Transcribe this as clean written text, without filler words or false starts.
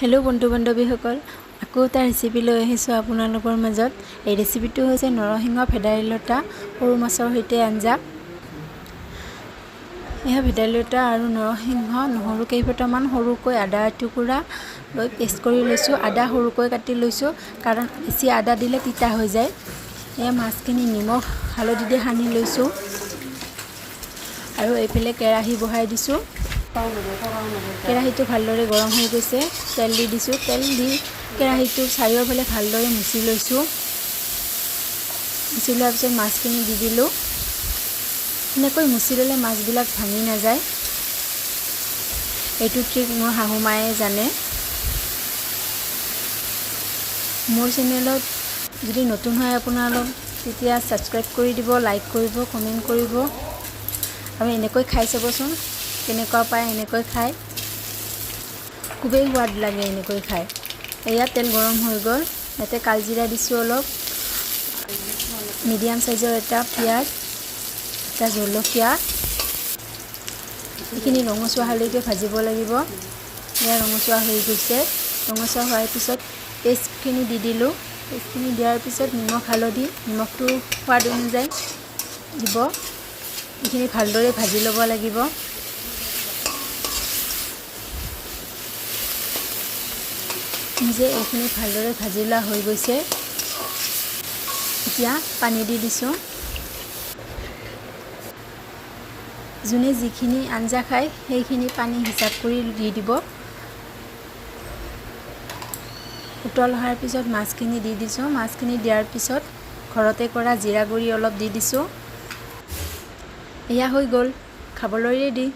Hello' বন্ধু বান্ধৱীসকল, আকৌ এটা ৰেচিপি লৈ আহিছোঁ আপোনালোকৰ মাজত। এই ৰেচিপিটো হৈছে নৰসিংহ ভেদাইলতা সৰু মাছৰ সৈতে আঞ্জা। এয়া ভেদাইলতা আৰু নৰসিংহ, নহৰু কেইফোটামান, সৰুকৈ আদা এটুকুৰা লৈ পেষ্ট কৰি লৈছোঁ। আদা সৰুকৈ কাটি লৈছোঁ, কাৰণ বেছি আদা দিলে তিতা হৈ যায়। এয়া মাছখিনি নিমখ হালধি দি সানি লৈছোঁ আৰু এইফালে কেৰাহী বহাই দিছোঁ। কেৰাহীটো ভালদৰে গৰম হৈ গৈছে, তেল দি দিছোঁ। তেল দি কেৰাহীটো চাৰিওফালে ভালদৰে মুচি লৈছোঁ। মুচি লোৱাৰ পিছত মাছখিনি দি দিলোঁ। এনেকৈ মুচি ল'লে মাছবিলাক ভাঙি নাযায়। এইটো ট্ৰিক মোৰ শাহু মায়ে জানে। মোৰ চেনেলত যদি নতুন হয় আপোনালোক, তেতিয়া ছাবস্ক্ৰাইব কৰি দিব, লাইক কৰিব, কমেণ্ট কৰিব আৰু এনেকৈ খাই চাবচোন কেনেকুৱা পায়। এনেকৈ খাই খুবেই সোৱাদ লাগে এনেকৈ খাই। এয়া তেল গৰম হৈ গ'ল, ইয়াতে কালজিৰা দিছোঁ অলপ, মিডিয়াম চাইজৰ এটা পিঁয়াজ, এটা জলকীয়া, এইখিনি ৰঙচুৱা হোৱালৈকে ভাজিব লাগিব। এয়া ৰঙচুৱা হৈ গৈছে। ৰঙচুৱা হোৱাৰ পিছত পেষ্টখিনি দি দিলোঁ। পেষ্টখিনি দিয়াৰ পিছত নিমখ হালধি, নিমখটো সোৱাদ অনুযায়ী দিব। এইখিনি ভালদৰে ভাজি ল'ব লাগিব। নিজে এইখিনি ভালদৰে ভাজি লোৱা হৈ গৈছে। এতিয়া পানী দি দিছোঁ। যোনে যিখিনি আঞ্জা খায় সেইখিনি পানী হিচাপ কৰি দি দিব। উতল অহাৰ পিছত মাছখিনি দি দিছোঁ। মাছখিনি দিয়াৰ পিছত ঘৰতে কৰা জিৰা গুড়ি অলপ দি দিছোঁ। এয়া হৈ গ'ল, খাবলৈ ৰেডি।